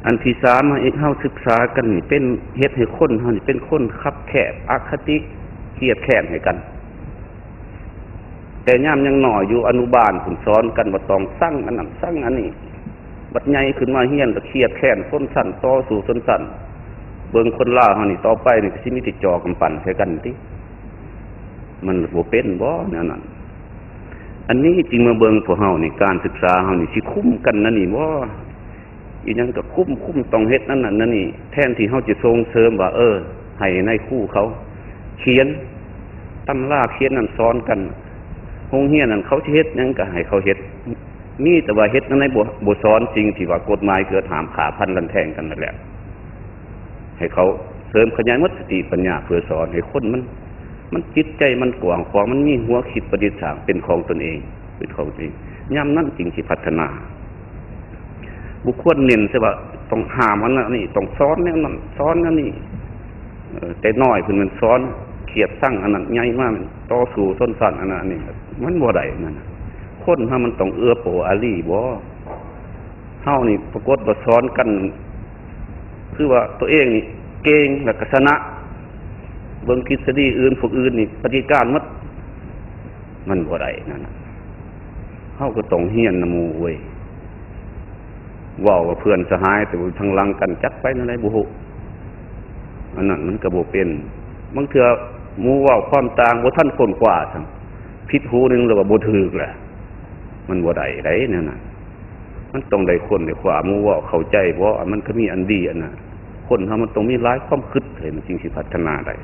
ອັນທີສາມ ເຮົາສຶກສາກັນນີ້ເປັນ ເຮັດໃຫ້ຄົນເຮົານີ້ເປັນຄົນຄັບແຄບ ອະຄະຕິ ຄຽດແຄ້ນໃຫ້ກັນ. ແຕ່ຍາມຍັງນ້ອຍຢູ່ອະນຸບານພຸ້ນ ສອນກັນວ່າຕ້ອງຊັງອັນນັ້ນຊັງອັນນີ້, ບັດໃຫຍ່ຂຶ້ນມາຮຽນກໍຄຽດແຄ້ນຊົນຊັ້ນ ຕໍ່ສູ້ຊົນຊັ້ນ. ເບິ່ງຄົນລາວເຮົານີ້ຕໍ່ໄປນີ້ກໍຊິມີແຕ່ຈໍກຳປັ້ນໃສ່ກັນຕິ. ມັນບໍ່ເປັນບໍ່ແນວນັ້ນ? ອັນນີ້ຈຶ່ງມາເບິ່ງພວກເຮົານີ້ ການສຶກສາເຮົານີ້ຊິຄຸມກັນແນວນີ້ບໍ່? ອີ່ຫຍັງກໍຄຸມ, ຄຸມຕ້ອງເຮັດນັ້ນນັ້ນນັ້ນນີ້ ແທນທີ່ເຮົາຈະສົ່ງເສີມວ່າ ເອີ ໃຫ້ນາຍຄູເຂົາຂຽນຕຳລາຂຽນນັ້ນສອນກັນ, ໂຮງຮຽນນັ້ນເຂົາຊິເຮັດຫຍັງກໍໃຫ້ເຂົາເຮັດ, ມີແຕ່ວ່າເຮັດແນວໃດບໍ່ ບໍ່ສອນສິ່ງທີ່ວ່າກົດໝາຍເກີດຫ້າມ ຂ້າຟັນລັນແທງກັນນັ້ນແຫຼະ. ໃຫ້ເຂົາເສີມຂະຫຍາຍໝົດສະຕິປັນຍາ ເພື່ອສອນໃຫ້ຄົນມັນ ມັນຈິດໃຈມັນກວ້າງຂວາງ, ມັນມີຫົວຄິດປະດິດສ້າງເປັນຂອງຕົນເອງ, ເປັນຂອງຕົນເອງ, ຍາມນັ້ນຈຶ່ງຊິພັດທະນາ. ບໍ່ຄວນເນັ້ນແຕ່ວ່າຕ້ອງຫ້າມອັນນັ້ນອັນນີ້, ຕ້ອງສອນແນວນັ້ນ ສອນແນວນີ້. ເອີ ແຕ່ນ້ອຍເພິ່ນແມ່ນສອນຄຽດຊັງອັນນັ້ນ, ໃຫຍ່ມາແມ່ນຕໍ່ສູ້ຊົນຊັ້ນອັນນັ້ນອັນນີ້, ມັນບໍ່ໄດ້ນັ້ນ. ຄົນເຮົາມັນຕ້ອງເອື້ອໂປອາລີບໍ່? ເຮົານີ້ປາກົດວ່າສອນກັນ ຄືວ່າຕົວເອງນີ້ເກັ່ງແລ້ວກໍຊະນະ, ເບິ່ງທິດສະດີອື່ນ ພວກອື່ນນີ້ປະຕິການໝົດ. ມັນບໍ່ໄດ້ນັ້ນນະ. ເຮົາກໍຕ້ອງຮຽນນຳໝູ່ເວີຍ. ເວົ້າວ່າເພື່ອນສະຫາຍ ແຕ່ວ່າທາງຫຼັງກັນຈັກໄປແນວໃດບໍ່ຮູ້, ອັນນັ້ນມັນກໍບໍ່ເປັນ. ບາງເທື່ອໝູ່ເວົ້າຄວາມຕ່າງ ບໍ່ທັນຄົ້ນຄວ້າຊ້ຳ, ຜິດຫູໜຶ່ງແລ້ວວ່າບໍ່ຖືກແຫຼະ. ມັນບໍ່ໄດ້ໃດແນວນັ້ນ. ມັນຕ້ອງໄດ້ຄົ້ນໄດ້ຄວ້າ ໝູ່ເວົ້າເຂົ້າໃຈບໍ່, ມັນກໍມີອັນດີອັນນັ້ນ. ຄົນເຮົາມັນຕ້ອງມີຫຼາຍຄວາມຄິດ ໃຫ້ມັນຈຶ່ງຊິພັດທະນາໄດ້.